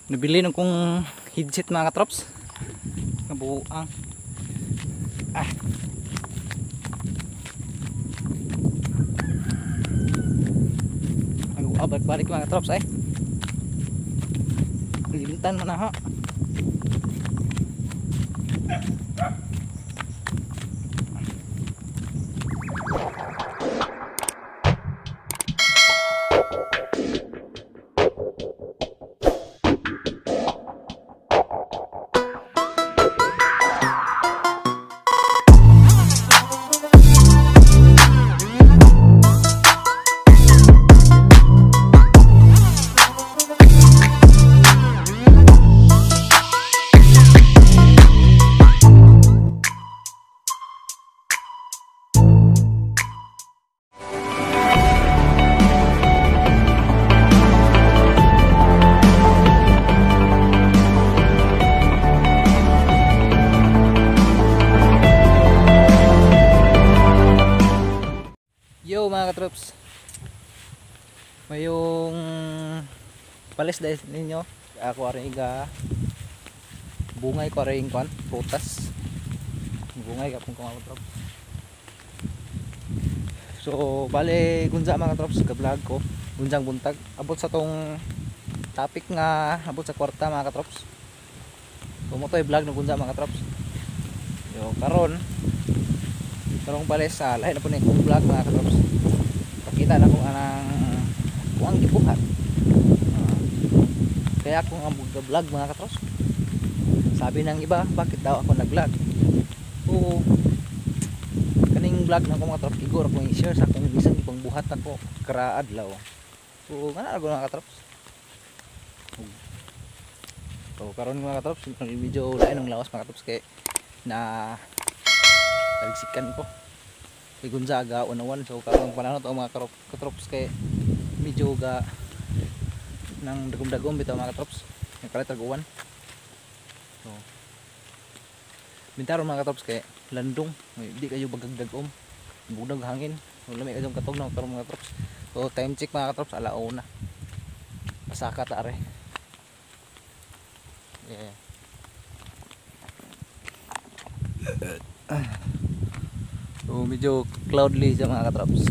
Nabili nung kong headset mga katrops. Nabuang. Ah. Ano, balik-balik mga katrops ay. Lilintan man na ha. Yo mga katrops, mayong palis dahil ninyo. Ako aring iga bungay ko aring kwan, prutas. Bungay kapong ko mga katrops. So bale gunza mga katrops, ka-vlog ko gunzang buntag abot sa tong topic nga abot sa kwarta mga katrops. So mo to'y vlog ng gunza mga katrops. Yo karon karong palis sa lahi na po ni kong vlog mga katrops. Pakita na kung anang kuang gibuhat. Kaya akong ang vlog mga katrops. Sabi ng iba, bakit daw ako nag-vlog? Oo, kaning vlog na ko mga katrops, igor akong i-share sa akong bisan ipang buhat ako karaadlaw. So nga na mga katrops. So karon mga katrops, medyo lain ang lawas mga katrops kay na taligsikan ko. Kay Gonzaga unawan. So karong panahon to mga katrops kay medyo ga nang dagom-dagom bitaw mga katrops. Nakalit rag uwan. So bintaro mga katrops kay landong, di kayo bagagdagom. Bugdag hangin. Wala may kayong katog na karon mga katrops. So time check mga katrops, alauna. Pasaka ta are. Yeah. So medyo cloudy siya mga katrops.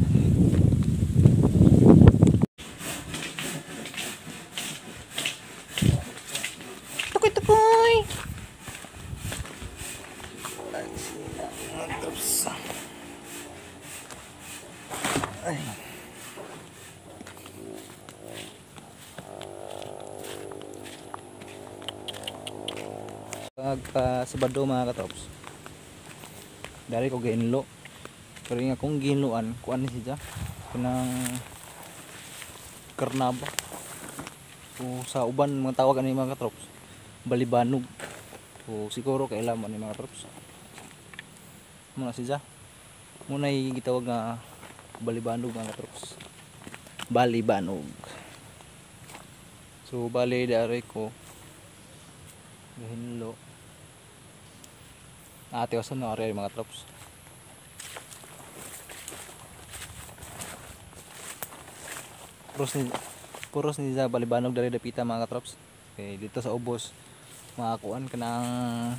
Tukoy tukoy. Ay. Pag Sabado mga katrops, dari ko giinlo. Pero nga kung giinloan, kuan ni siya kanang karnaba. O sa uban mga tawag ani mga katrops, balibanog. O siguro kailan man ni mga katrops. Muna siya. Muna gitawag nga balibanog mga katrops. Balibanog. So bali dari ko gihinlo. Ate osan na ari mga katrops. Puros ni sa balibanog dari dapita mga katrops. Okay, dito sa ubos mga kuan kanang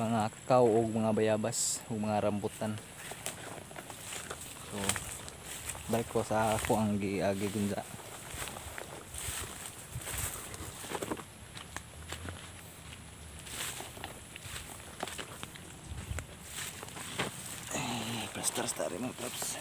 mga kakao og mga bayabas ug mga rambutan. So balik ko sa ako ang giagi gunza. Eh, plaster sa mga katrops.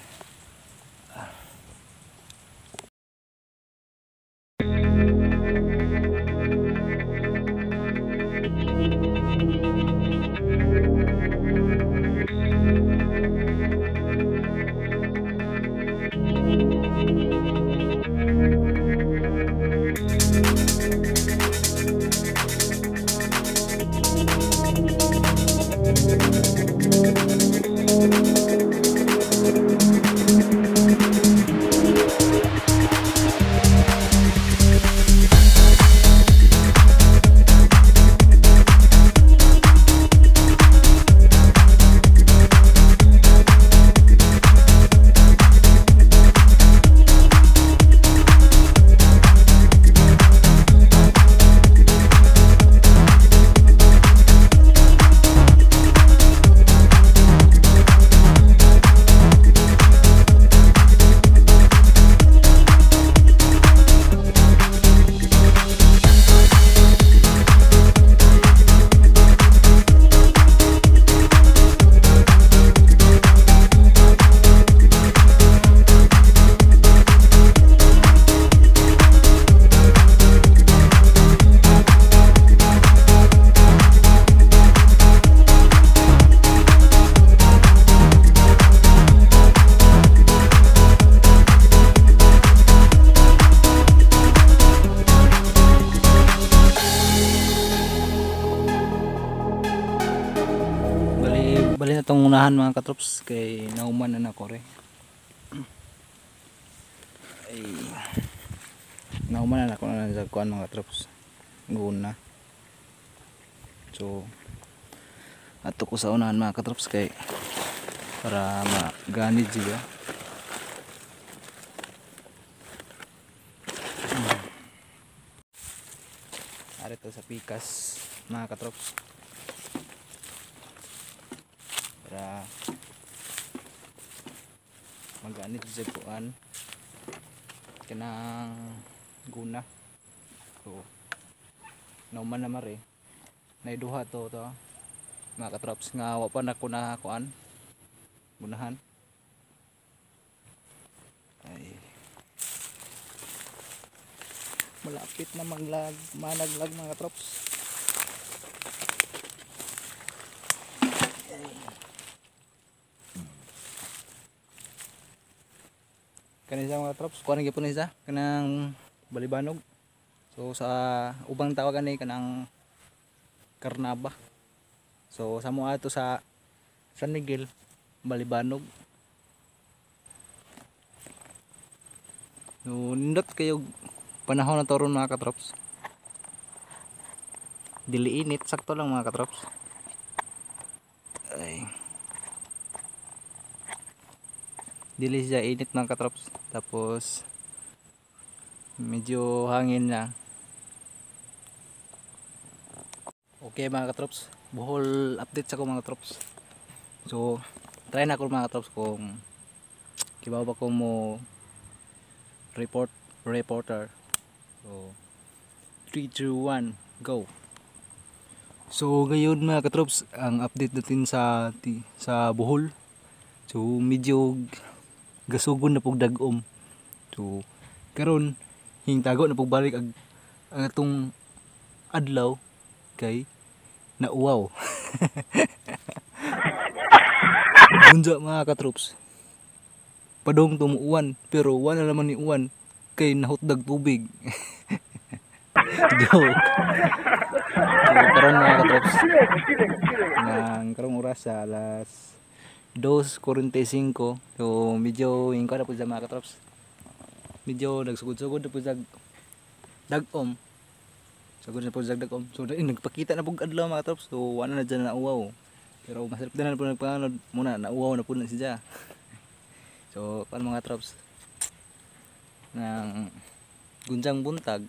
Atong unahan mga katrops kay nauman na nako re. Ay, nauman na nako na sa kuan mga katrops. Guna. So ato ko sa unahan mga katrops kay para maganid siya. Arito sa pikas mga katrops. Para maganit sa kuan kanang guna. So nauman na mare. Naiduha to mga katrops nga wa pa nako na kuan gunahan. Ay, malapit na managlag mga katrops. Kani siya mga katrops, kuan gyud ni siya kanang balibanog. So sa ubang tawag ani kanang karnaba. So sa mo ato sa San Miguel, balibanog. So nindot kayo panahon na to ron mga katrops. Dili init, sakto lang mga katrops. Ay, dili siya init mga katrops. Tapos medyo hangin na. Okay mga katrops, Bohol update sa ko mga katrops. So try na ako mga katrops kung kibaw ba ko mo reporter. So 3, 2, 1, go. So ngayon mga katrops, ang update natin sa Bohol. So medyo gasugon na pug dag-om. So karon hingtago na pug balik ang atong adlaw kay nauwaw. Gunja mga katrops, padong tumuuan pero wala naman ni uwan kay nahutdag tubig. Joke. So karon mga katrops, nang karong oras sa alas 2:45. So medyo ingko na po sa mga katrops, medyo nagsugod-sugod na po sa dag-om. Sugod na po sa dag-om. So nagpakita na po adlaw mga katrops. So wala na dyan na uwaw, pero masarap din na po nagpanganod muna, nauwaw na po na siya. So pan mga katrops, nang gunjang buntag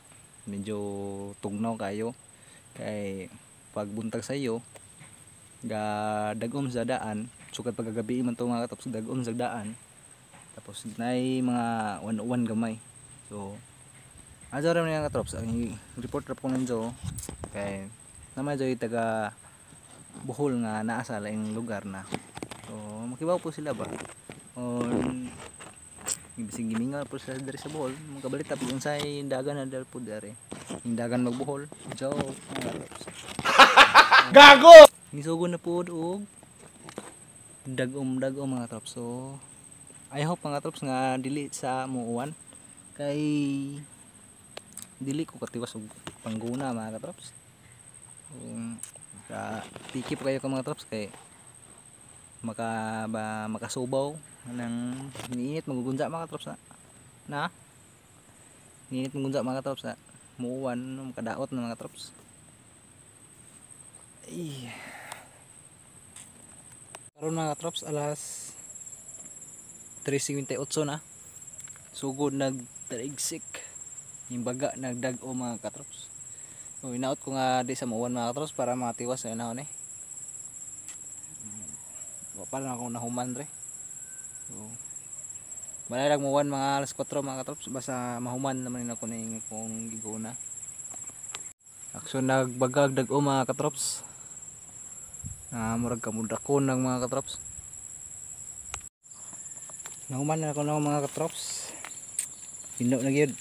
medyo tugnaw kayo kay pag buntag sa iyo ga dag-om sa daan. Sukad pagkagabi man to mga katrops, dag-om sa daan. Tapos nay mga 1-1 gamay. So azo ra mga katrops, ang report ra po ninyo kay naman joy taga Bohol nga naa sa laing lugar na. So makibaw po sila ba on ibising gimingaw po sila diri sa Bohol, makabalita po unsay dagan na dal po diri. Dagan magbuhol. Joke mga katrops. Gago! Nisugo na po og dag-om mga katrops. So I hope mga katrops nga dili sa muuwan kay dili ko katiwas og pangguna mga katrops. Piki pa kayo ka mga katrops kay makasubaw ng niinit magugunja mga katrops na niinit magunja mga katrops na muuwan makadaot na mga katrops. Ay. Karon mga katrops, alas 3:58 na. Sugod nagtarigsik yung baga nagdag-o mga katrops. So inaot ko nga di sa muuwan mga katrops para matiwas na inahon eh. Wa pa lang ako nahuman re. So balay lang muuwan mga alas 4 mga katrops, basta mahuman naman ako ning akong giguna. Aksyon nagbagag dag-o mga katrops. Murag kamudakon ng mga katrops. Nahuman na ako ng mga katrops. Hino na gyud.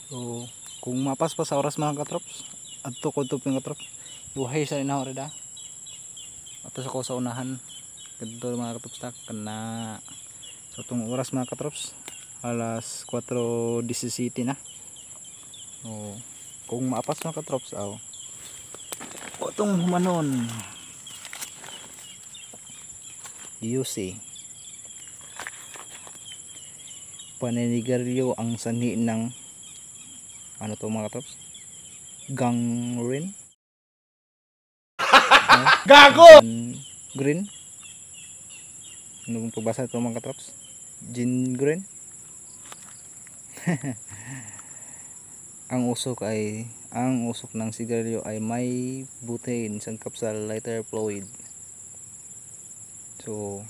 So kung mapas pa sa oras mga katrops, adto ko to mga katrops. Buhay sa inaho rida. Ato sa ko sa unahan kadto mga katrops ta kana. So tong oras mga katrops, alas 4:17 na. So kung maapas mga katrops, aw otong humanon. UC. Paninigarilyo ang sanhi ng ano to mga katrops? Gangrene? No? Gago! Green? Ano bang pagbasa ito mga katrops? Gin green? Ang usok ay ang usok ng sigarilyo ay may butane, sangkap sa lighter fluid. So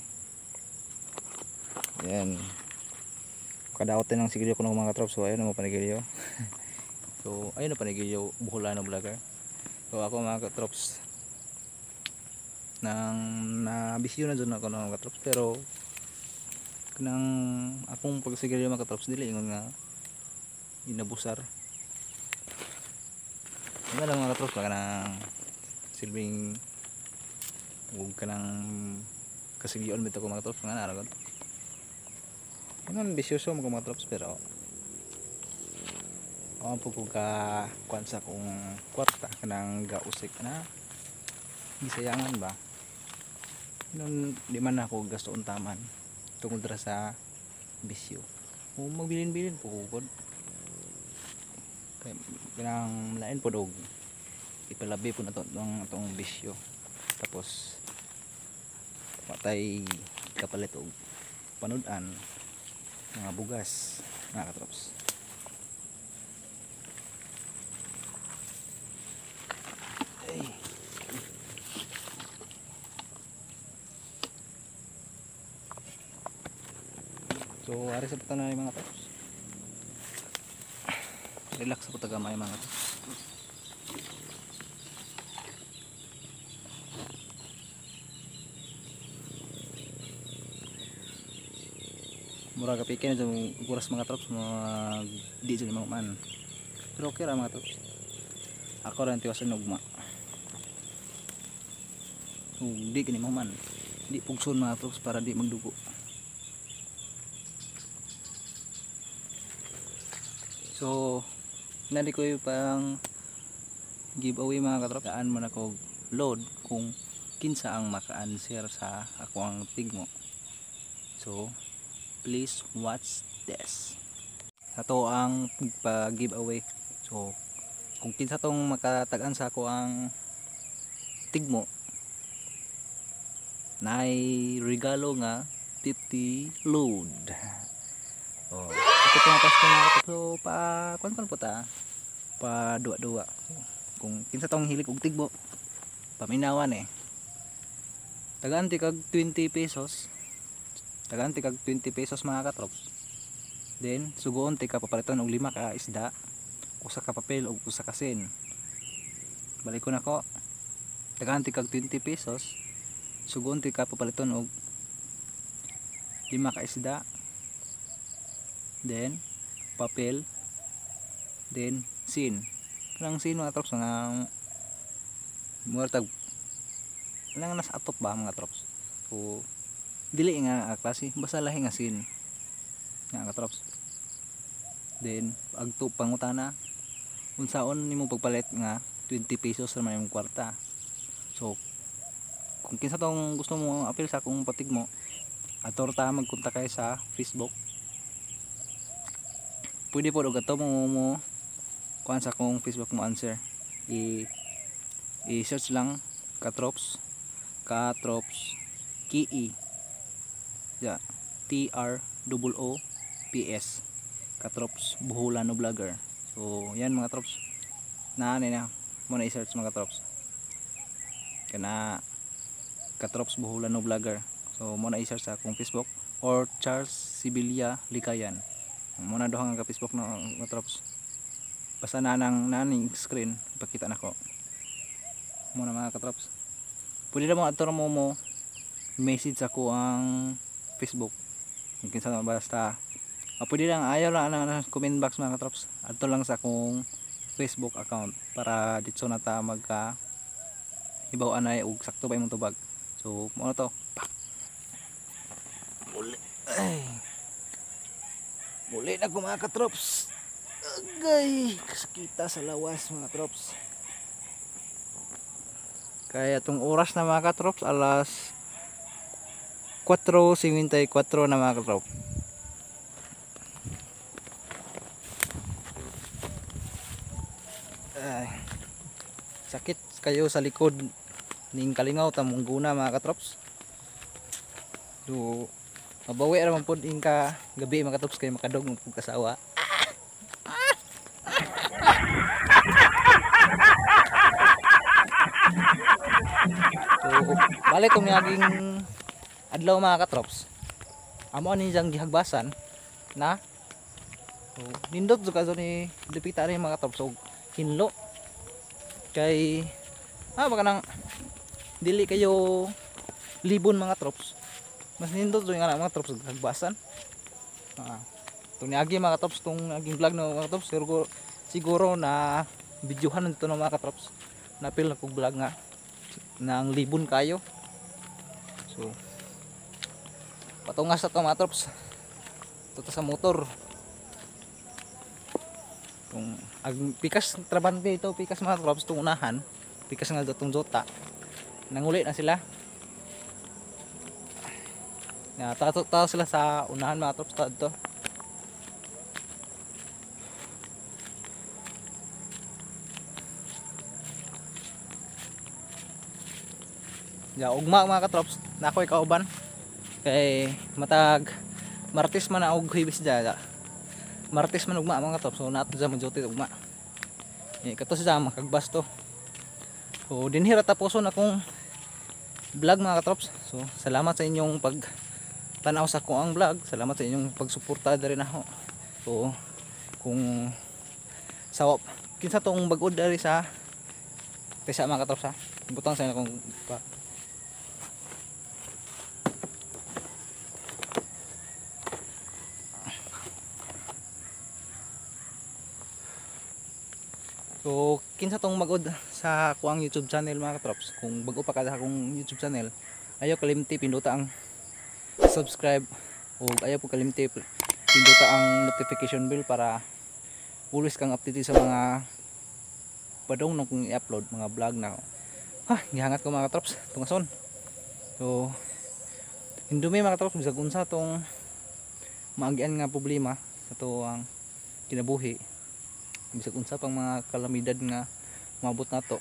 ayan, kadaot din ng sigarilyo ko ng mga katrops. So ayun na mo panigilyo. So ayun na panigilyo Boholano vlogger. So ako mga katrops, nang nabisyo na dyan ako ng mga katrops, pero kanang akong pagsigarilyo mga katrops dili ingon nga inabusar. Ano lang mga katrops, kanang silbing ug kanang kasigyon bitaw ko mga katrops nga nara gud. Ano bisyoso mga katrops, pero ako po ko ka kuan sa kung kwarta kanang gausik na gisayangan ba. Nun di man ako gasto untaman tungod ra sa bisyo. Kung magbilin-bilin po ko kay kanang lain po og ipalabi po na to ang atong bisyo, tapos patay kapalit og panud-an mga bugas mga katrops. Ay. So ari sa patanan mga katrops, relax sa patagamay mga katrops. Mura ka pike na dyan oras mga katrops, mag di dyan mga man, pero okay ra mga katrops. Ako ra tiwasan ugma ug di kini mahuman, di pugson mga katrops para di magdugo. So nadi ko yung pang giveaway mga katrops. Daan man ako load kung kinsa ang maka-answer sa ako ang tigmo. So please watch this. Ato ang pag giveaway. So kung kinsa tong makatag-an sa ako ang tigmo, nay regalo nga 50 load. Oh, ito po nga pasko mga katrops. So pa kuan po ta, pa duwa-duwa. So, kung kinsa tong hilig og tigbo, paminawan eh. Tagaan ti kag 20 pesos. Tagaan ti kag 20 pesos mga katrops. Then sugoon ti ka papaliton og 5 ka isda, usa ka papel ug usa ka sen. Balik ko nako. Tagaan ti kag 20 pesos, sugoon ti ka papaliton og 5 ka isda, then papel, then sin. Kanang sin mga trops, nga mura tag kanang nasa atop ba mga trops. So dili nga klase, basta lahi nga sin nga trops. Then agto pangutana unsaon nimo pagpalit nga 20 pesos ra man imong kwarta. So kung kinsa tong gusto mo apil sa akong patigmo, ator ta magkontak kay sa Facebook. Pwede po og ato mo kuan sa akong Facebook mo answer. I-search lang katrops, katrops KE. Ya, T R O O P S, Katrops Boholano vlogger. So yan mga trops, naani na mo na i-search mga trops kana Katrops Boholano vlogger. So mo na i-search sa akong Facebook or Charles Sibilia Likayan. Mo na duha nga ka Facebook na mga trops. Basta na nang naning screen ipakita nako. Mo na mga katrops. Pwede na mo ator mo message ako ang Facebook. Kung kinsa man basta pwede lang, ayaw lang ang comment box mga katrops. Adto lang sa akong Facebook account para ditso na ta magka hibaw anay og sakto ba imong tubag. So mo na to. Muli. Ay. Muli na ko mga katrops. Agay, kasakita sa lawas mga katrops. Kaya tong oras na mga katrops, alas 4:54 na mga katrops. Ay, sakit kayo sa likod ning kalingaw tamong guna mga katrops. Do mabawi ra man pud ing ka gabi mga katrops kay makadog man pud kasawa. So balik tong miaging adlaw mga katrops. Amo ani siyang gihagbasan na. So nindot jud kaso ni dipita ni mga katrops og hinlo. Kay baka nang dili kayo libon mga trops. Mas nindot jud nga mga trops hagbasan. Tong niagi mga katrops, tong naging vlog na mga katrops, siguro na videohan nito ng mga katrops. Napil na kog vlog nga nang libon kayo. So patungas sa to mga trops. Ito sa motor. Tung ag pikas trabante ito, pikas mga trops tung unahan, pikas nga datong jota. Nanguli na sila. Na tato sila sa unahan mga trops to. Ya ugma mga katrops, na ako'y kauban. Kay matag Martes man na og Huwebes dya. Martes man ugma mga katrops, so nato dya mo duty ugma. Kato siya makagbas to. So dinhi ra tapuson akong vlog mga katrops. So salamat sa inyong pag tanaw sa akong ang vlog. Salamat sa inyong pagsuporta diri nako. So kung sawa kinsa tong bag-od diri sa tesa mga katrops ha. Butang sa akong pa. So kinsa tong mag-od sa kuang YouTube channel mga katrops, kung bag-o pa ka sa akong YouTube channel, ayaw kalimti pinduta ang subscribe o ayaw po kalimti pinduta ang notification bell para always kang updated sa mga padong nung kung i-upload mga vlog na. Ha, gihangat ko mga katrops tungason. So hindumi mga katrops bisag unsa tong maagian nga problema sa tuang kinabuhi, bisag unsa pang mga kalamidad nga maabot nato.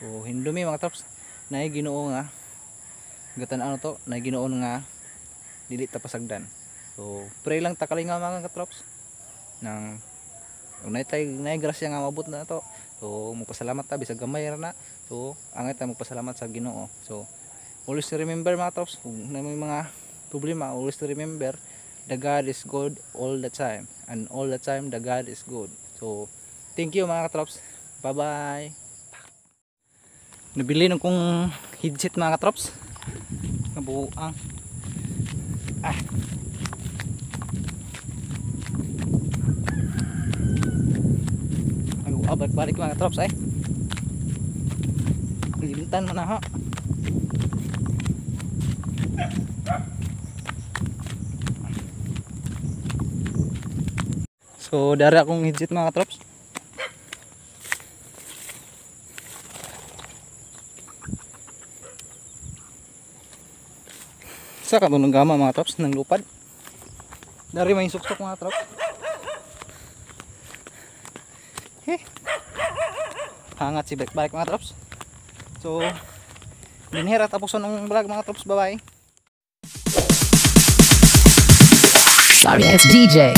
So hindumi mga katrops, naay Ginoo nga gatan-aw to, naay Ginoo nga dili ta pasagdan. So pray lang ta kalingaw mga katrops nang naay tay naay grasya nga maabot na to. So magpasalamat ta bisag gamay ra na. So angay ta magpasalamat sa Ginoo. So always remember mga katrops, kung na may mga problema, always remember the God is good all the time, and all the time the God is good. So thank you mga katrops, bye bye. Nabili nung kong headset mga katrops, nabuang balik balik mga katrops ay lilintan man na ha. So dari akong headset mga katrops. Sa katong gama mga katrops nang lupad. Dari may suksok mga katrops. He. Hangat si balik balik mga katrops. So dinhira tapuson ang vlog mga katrops. Bye bye. Sorry ass DJ.